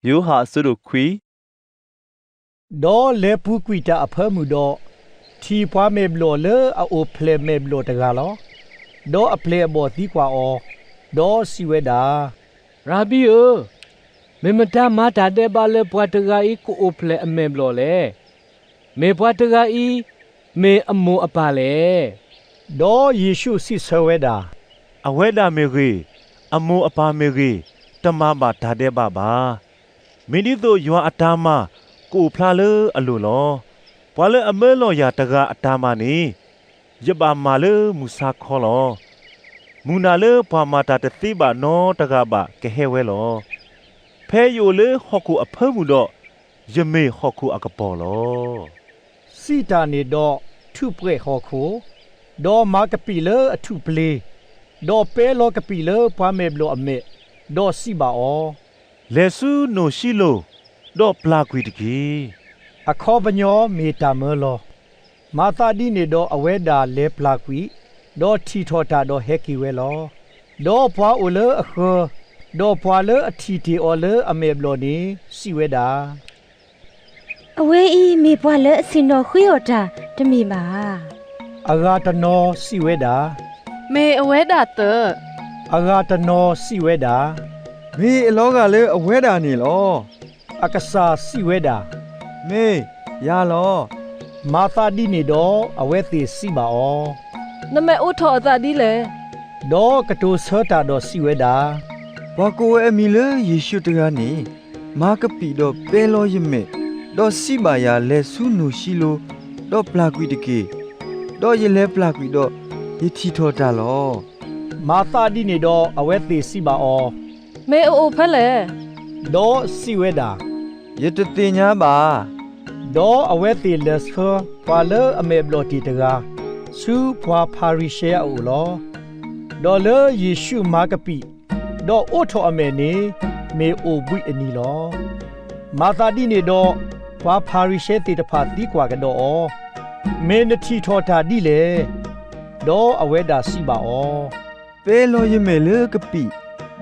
ယိၤဟၣ်အဆၢဒိၣ်ခွံ. ဒီးလဲၤပူၤကွံာ်တၢ်အဖၢမုၢ်ဒီး, ထံၣ်ပှၤမဲာ်ဘျီၣ်လၢအအိၣ်ဖျဲၣ်မဲာ်ဘျီၣ်တဂၤလီၤ. ဒီးအပျဲၢ်အဘီၣ်သံကွၢ်အီၤ, ဒီးစံးဝဲဒၣ်, ရၤဘံဧၢ, မ့ၢ်မတၤမၤတၢ်ဒဲးဘးလၢပှၤတဂၤအံၤကအိၣ်ဖျဲၣ်အမဲာ်ဘျီၣ်လဲၣ်. မ့ၢ်ပှၤတဂၤအံၤ မ့ၢ်အမိၢ်အပၢ်လဲၣ်. ဒီးယ့ၣ်ၡူးစံးဆၢဝဲဒၣ်, အဝဲဒၣ်မ့ၢ်ဂ့ၤ, အမိၢ်အပၢ်မ့ၢ်ဂ့ၤ, တမၤဘၣ်တၢ်ဒဲးဘးဘၣ်. မ့ၢ်ဒ်သိးယွၤအတၢ်မၤကအိၣ်ဖျါလၢအလိၤလီၤ. ပှၤလၢအမၢလီၤယၤတဂၤအတၢ်မၤန့ၣ်, ယဘၣ်မၤလၢမုၢ်ဆါခီလီၤ. မုၢ်နၤလၢပှၤမၤတၢ်တသ့ဘၣ်နီတဂၤဘၣ်ကဟဲဝဲလီၤ. ဖဲယအိၣ်လၢဟီၣ်ခိၣ်အဖၢမုၢ်ဒီး, ယမ့ၢ်ဟီၣ်ခိၣ်အကပီၤလီၤ. စံးတၢ်န့ၣ်ဒီး, ထူးပှဲၤဟီၣ်ခိၣ်, ဒီးမၤကပံာ်လၢအထူၣ်ပျ့ၤ, ဒီးပဲလီၤကပံာ်လၢပှၤမဲာ်ဘျီၣ်အမဲာ်, ဒီးစံးဘၣ်အီၤ, လဲၤဆူနိၣ်ၡံလိၤ, ဒီးပျၢ်ကွံာ်တက့ၢ်. အခီပညီမ့ၢ်တၢ်မၢလီၤ. မၤသးဒ်န့ၣ်ဒီးအဝဲဒၣ်လဲၤပျၢ်ကွံာ်, ဒီးထံၣ်ထီၣ်တၢ်ဒီးဟဲက့ၤဝဲလီၤ. ဒီးပှၤအိၣ်လၢအဃၢၤ, ဒီးပှၤလၢအထံၣ်တ့ၢ်အီၤလၢအမဲာ်ဘျီၣ်န့ၣ် စံးဝဲဒၣ်, အဝဲအံၤမ့ၢ်ပှၤလၢအဆ့ၣ်နီၤဃ့အီၣ်တၢ်တမ့ၢ်ဘၣ်ဧါ. အဂၤတနီၤစံးဝဲဒၣ်, မ့ၢ်အဝဲဒၣ်သၢ. အဂၤတနီၤစံးဝဲဒၣ်, မ့ၢ်အလီၤဂာ်လၢအဝဲဒၣ်န့ၣ်လီၤ. အကစၢ်စံးဝဲဒၣ်, မ့ၢ်ယၤလီၤ. မၤသးဒ်န့ၣ်ဒီးအဝဲသ့ၣ်စံးဘၣ်အီၤ, နမဲာ်အိးထီၣ်အသးဒ်လဲၣ်. ဒီးကတိၤဆၢတၢ်ဒီးစံးဝဲဒၣ်, ပှၤကိးဝဲအမံၤလၢယ့ၣ်ၡူးတဂၤန့ၣ်, မၤကပံာ်ဒီးပဲလီၤယမဲာ်, ဒီးစံးဘၣ်ယၤလဲၤဆူနိၣ်ၡံလိၤ, ဒီးပျၢ်ကွံာ်တက့ၢ်. ဒီးယလဲၤပျၢ်ကွံာ်ဒီးယထံၣ်ထီၣ်တၢ်လီၤ. မၤသးဒ်န့ၣ်ဒီးအဝဲသ့ၣ်စံးဘၣ်အီၤ, မ့ၢ်အအိၣ်ဖဲလဲၣ်. ဒီးစံးဝဲဒၣ်, ယတသ့ၣ်ညါဘၣ်. ဒီးအဝဲသ့ၣ်လဲၤဆှၢပှၤလၢအမဲာ်ဘျီၣ်တ့ၢ်တဂၤ, ဆူပှၤဖၤရံၤၡဲအအိၣ်လီၤ. ဒီးလၢယ့ၣ်ၡူးမၤကပံာ်, ဒီးအိးထီၣ်အမဲာ်န့ၣ်, မ့ၢ်အိၣ်ဘှံးအနံၤလီၤ. မၤသးဒ်န့ၣ်ဒီး, ပှၤဖၤရံၤၡဲသ့ၣ်တဖၣ်သံကွၢ်ကဒီးအီၤ, မ့ၢ်နထံၣ်ထီၣ်တၢ်ဒ်လဲၣ်. ဒီးအဝဲဒၣ်စံးဘၣ်အီၤ, ပဲလီၤယမဲာ်လၢကပံာ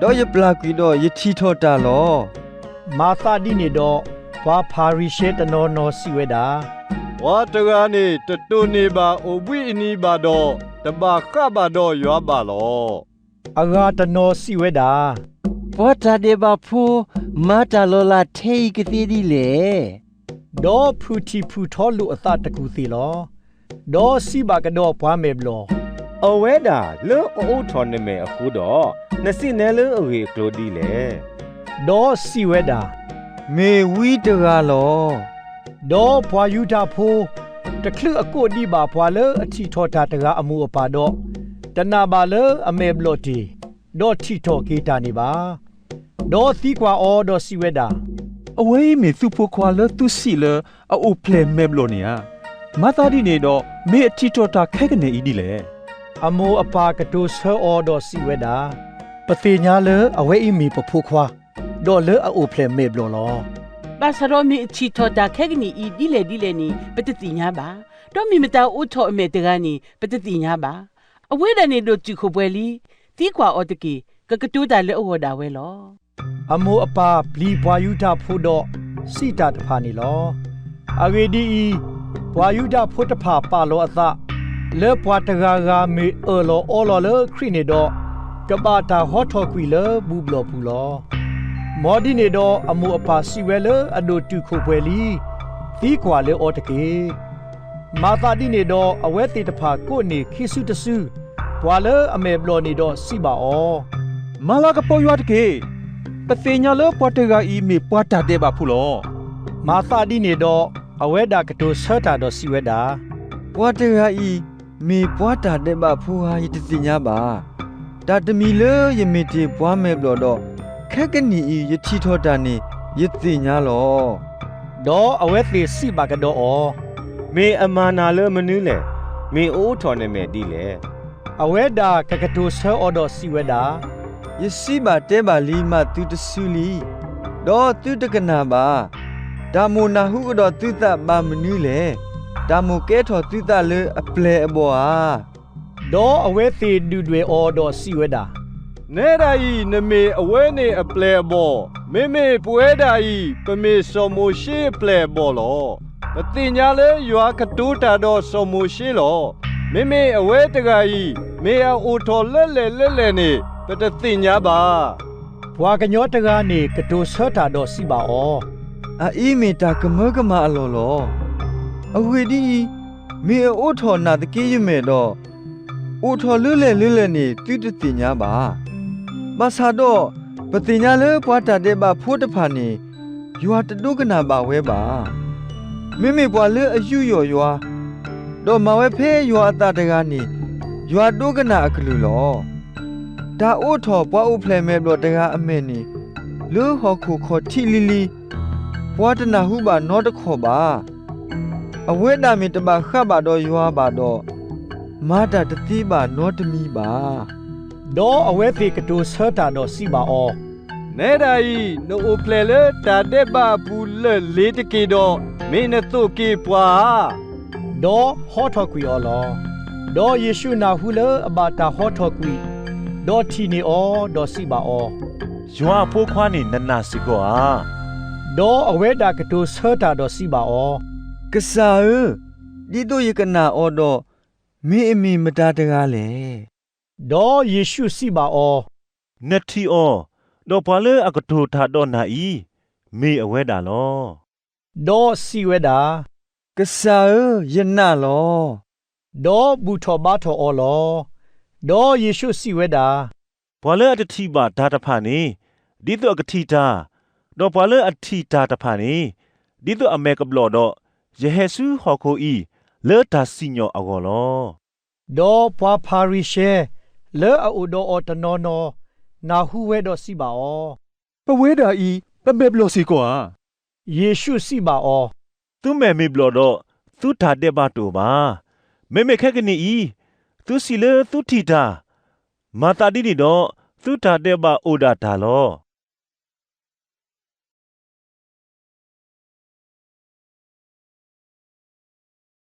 ်, ဒီးယပျၢ်ကွံာ်ဒီးယထံၣ်ထီၣ်တၢ်လီၤ. မၤသးဒ်န့ၣ်ဒီး, ပှၤဖၤရံၤၡဲတနီၤနီၤစံးဝဲဒၣ်, ပှၤတဂၤန့ၣ်တတိၢ်န့ၢ်ဘၣ်အိၣ်ဘှံးအနံၤဘၣ်ဒီး, တဘၣ်ဃးဘၣ်ဒီးယွၤဘၣ်လီၤ. အဂၤတနီၤစံးဝဲဒၣ်, ပှၤတၢ်ဒဲးဘးဖိ, မၤတၢ်လီၤလးထဲအံၤကသ့ဒ်လဲၣ်. ဒီးဖုၣ်ထံၣ်ဖုၣ်ထီလိာ်အသးတကူၢ်သ့ၣ်လီၤ. ဒီးစံးဘၣ်ကဒီးပှၤမဲာ်ဘျီၣ်, အဝဲဒၣ်လၢအအိးထီၣ်နမဲာ်အဃိဒီး, နစံးနဲလၢအဂ့ၢ်အကျိၤဒ်လဲၣ်. ဒီးစံးဝဲဒၣ်, မ့ၢ်ဝံတဂၤလီၤ. ဒီးပှၤယူဒၤဖိတချုးအကိးဒံးဘၣ်ပှၤလၢအထံၣ်ထီၣ်တၢ်တဂၤအမိၢ်အပၢ်ဒီး, တနာ်ဘၣ်လၢအမဲာ်ဘျီၣ်တ့ၢ်, ဒီးထံၣ်ထီၣ်က့ၤတၢ်န့ၣ်ဘၣ်. ဒီးသံကွၢ်အီၤဒီးစံးဝဲဒၣ်, အဝဲအံၤမ့ၢ်သုဖိခွါလၢသုစံးလၢအအိၣ်ဖျဲၣ်မဲာ်ဘျီၣ်န့ၣ်ဧါ. မၤသးဒ်န့ၣ်ဒီး, မ့ၢ်အထံၣ်ထီၣ်တၢ်ခဲကနံၣ်အံၤဒ်လဲၣ်. အမိၢ်အပၢ်ကတိၤဆၢအီၤဒီးစံးဝဲဒၣ်, ပသ့ၣ်ညါလၢအဝဲအံၤမ့ၢ်ပဖိခွါ, ဒီးလၢအအိၣ်ဖျဲၣ်မဲာ်ဘျီၣ်လီၤ. ဘၣ်ဆၣ်ဒီးမ့ၢ်အထံၣ်ထီၣ်တၢ်ခဲကနံၣ်အံၤဒ်လဲၣ်ဒ်လဲၣ်န့ၣ် ပတသ့ၣ်ညါဘၣ်. ဒီးမ့ၢ်မတၤအိးထီၣ်အမဲာ်တဂၤန့ၣ် ပတသ့ၣ်ညါဘၣ်. အဝဲဒၣ်န့ၣ်ဒိၣ်တုာ်ခိၣ်ပှဲၤလံ. သံကွၢ်အီၤတက့ၢ်. ကကတိၤတၢ်လၢအဂီၢ်ဒၣ်ဝဲလီၤ. အမိၢ်အပၢ်ပျံၤပှၤယူဒၤဖိဒီးစံးတၢ်တဖၣ်န့ၣ်လီၤ. အဂ့ၢ်ဒ်အံၤ, ပှၤယူဒၤဖိတဖၣ်ပာ်လီၤအသး, လၢပှၤတဂၤဂၤမ့ၢ်အၢၣ်လီၤအီလီၤလၢခရံာ်န့ၣ်ဒီး, ကဘၣ်တၢ်ဟီထီၣ်ကွံာ်လၢဘူၣ်ဘျီၣ်ပူၤလီၤ. မ်ဒ်န့ၣ်ဒီး အမိၢ်အပၢ်စံးဝဲလၢအဒိၣ်တုာ်ခိၣ်ပှဲၤလံ. သံကွၢ်လၢအီၤတက့ၢ်. မၤသးဒ်န့ၣ်ဒီး အဝဲသ့ၣ်တဖၣ်ကိးန့ၢ်ခံစုတစု ပှၤလၢအမဲာ်ဘျီၣ်န့ၣ်ဒီးစံးဘၣ်အီၤ, မၤလၤကပီၤယွၤတက့ၢ်. ပသ့ၣ်ညါလၢပှၤတဂၤအံၤမ့ၢ်ပှၤတၢ်ဒဲးဘးဖိလီၤ. မၤသးဒ်န့ၣ်ဒီး အဝဲဒၣ်ကတိၤဆၢတၢ်ဒီးစံးဝဲဒၣ်, ပှၤတဂၤအံၤ မ့ၢ်ပှၤတၢ်ဒဲးဘးဖိဧါ ယတသ့ၣ်ညါဘၣ်. တၢ်တမံၤလၢယမ့ၢ်တ့ၢ်ပှၤမဲာ်ဘျီၣ်ဒီး, ခဲကနံၣ်အံၤယထံၣ်ထီၣ်တၢ်န့ၣ် ယသ့ၣ်ညါလီၤ. ဒီးအဝဲသ့ၣ်စံးဘၣ်ကဒီးအီၤ, မ့ၢ်အမၤနၤလၢမနုၤလဲၣ်. မ့ၢ်အအိးထီၣ်နမဲာ်ဒ်လဲၣ်. အဝဲဒၣ်ကကတိၤဆၢအီၤဒီးစံးဝဲဒၣ်, ယစံးဘၣ်တဲဘၣ်လံမးသုတစုလံ, ဒီးသုတကနၣ်ဘၣ်. တၢ်မိၣ်နၢ်ဟူကဒီးသုသးဘၣ်မနုၤလဲၣ်. တၢ်မိၣ်ကဲထီၣ်သုသးလၢအပျဲၢ်အဘီၣ်ဧါ. ဒီးအဝဲသ့ၣ်ဒုၣ်ဒွဲၣ်အီၤဒီးစံးဝဲဒၣ်, နဲဒၣ်အံၤ နမ့ၢ်အဝဲန့ၣ်အပျဲၢ်အဘီၣ်, မ့မ့ၢ်ပဝဲဒၣ်အံၤ ပမ့ၢ်စီၤမိၤၡ့အပျဲၢ်အဘီၣ်လီၤ. ပသ့ၣ်ညါလၢယွၤကတိၤတၢ်ဒီးစီၤမိၤၡ့လီၤ. မ့မ့ၢ်အဝဲတဂၤအံၤ မ့ၢ်အအိၣ်ထီၣ်လၢလဲၣ်လၢလဲၣ်န့ၣ် ပတသ့ၣ်ညါဘၣ်. ပှၤကညီတဂၤန့ၣ် ကတိၤဆၢတၢ်ဒီးစံးဘၣ်အီၤ, အအံၤမ့ၢ်တၢ်ကမၢကမၣ်အလီၢ်လီၤ. အဂ့ၢ်ဒ်အံၤ, မ့ၢ်အအိးထီၣ်နာ်သက့ယမဲာ်ဒီး အိၣ်ထီၣ်လၢလဲၣ်လၢလဲၣ်န့ၣ် သုတသ့ၣ်ညါဘၣ်. ဘၣ်ဆၣ်ဒီး ပသ့ၣ်ညါလၢပှၤတၢ်ဒဲးဘးဖိတဖၣ်န့ၣ် ယွၤတဒိကနၣ်ဘၣ်ဝဲဘၣ်. မ့မ့ၢ်ပှၤလၢအယူးယီၣ်ယွၤ, ဒီးမၤဝဲဖဲယွၤအသးတဂၤန့ၣ် ယွၤဒိကနၣ်အကလုၢ်လီၤ. တၢ်အိးထီၣ်ပှၤအိၣ်ဖျဲၣ်မဲာ်ဘျီၣ်တဂၤအမဲာ်န့ၣ် လၢဟီၣ်ခိၣ်ခီၣ်ထံးလံၤလံၤ, ပှၤတနၢ်ဟူဘၣ်နီတခီၣ်ဘၣ်. အဝဲဒၣ်မ့ၢ်တဘၣ်ဃးဘၣ်ဒီးယွၤဘၣ်ဒီး, မၤတၢ်တသ့ဘၣ်နီတမံၤဘၣ်. ဒီးအဝဲသ့ၣ်ကတိၤဆၢတၢ်ဒီးစံးဘၣ်အီၤ, နဲဒၣ်အံၤ နအိၣ်ဖျဲၣ်လၢတၢ်ဒဲးဘးအပူၤလၢာ်လ့ၤတက့ၢ်ဒီး, မ့ၢ်နသိၣ်က့ၤပှၤဧါ. ဒီးဟီထီၣ်ကွံာ်အီၤလီၤ. ဒီးယ့ၣ်ၡူးနၢ်ဟူလၢအဘၣ်တၢ်ဟီထီၣ်ကွံာ်, ဒီးထံၣ်န့ၢ်အီၤ, ဒီးစံးဘၣ်အီၤ, ယွၤအဖိခွါန့ၣ်နနာ်စ့ၢ်ကီးဧါ. ဒီးအဝဲဒၣ်ကတိၤဆၢတၢ်ဒီးစံးဘၣ်အီၤ, ကစၢ်ဧၢ, ဒ်သိးယကနာ်အီၤဒီး, မ့ၢ်အမ့ၢ်မတၤတဂၤလဲၣ်. ဒီးယ့ၣ်ၡူးစံးဘၣ်အီၤ, နထံၣ်အီၤ, ဒီးပှၤလၢအကတိၤတၢ်ဒီးနၤအံၤ, မ့ၢ်အဝဲဒၣ်လီၤ. ဒီးစံးဝဲဒၣ်, ကစၢ်ဧၢ, ယနာ်လီၤ. ဒီးဘူၣ်ထီၣ်ဘါထီၣ်အီၤလီၤ. ဒီးယ့ၣ်ၡူးစံးဝဲဒၣ်, ပှၤလၢအတထံၣ်ဘၣ်တၢ်တဖၣ်န့ၣ်, ဒ်သိးအကထံၣ်တၢ်, ဒီးပှၤလၢအထံၣ်တၢ်တဖၣ်န့ၣ်, ဒ်သိးအမဲာ်ကဘျီၣ်ဒီး, ယဟဲဆူဟီၣ်ခိၣ်အံၤ, လၢတၢ်စံၣ်ညီၣ်အဂီၢ်လီၤ. ဒီးပှၤဖၤရံၤၡဲ လၢအအိၣ်ဒီးအီၤတနီၤနီၤ, နၢ်ဟူဝဲဒီးစံးဘၣ်အီၤ, ပဝဲဒၣ်အံၤ ပမဲာ်ဘျီၣ်စ့ၢ်ကီးဧါ. ယ့ၣ်ၡူးစံးဘၣ်အီၤ, သုမဲာ်မ့ၢ်ဘျီၣ်ဒီး, သုတၢ်ဒဲးဘးတအိၣ်ဘၣ်. မ့မ့ၢ်ခဲကနံၣ်အံၤ, သုစံးလၢသုထံၣ်တၢ်, မၤသးဒ်န့ၣ်ဒီး, သုတၢ်ဒဲးဘးအိၣ်ဒၣ်တၢ်လီၤ.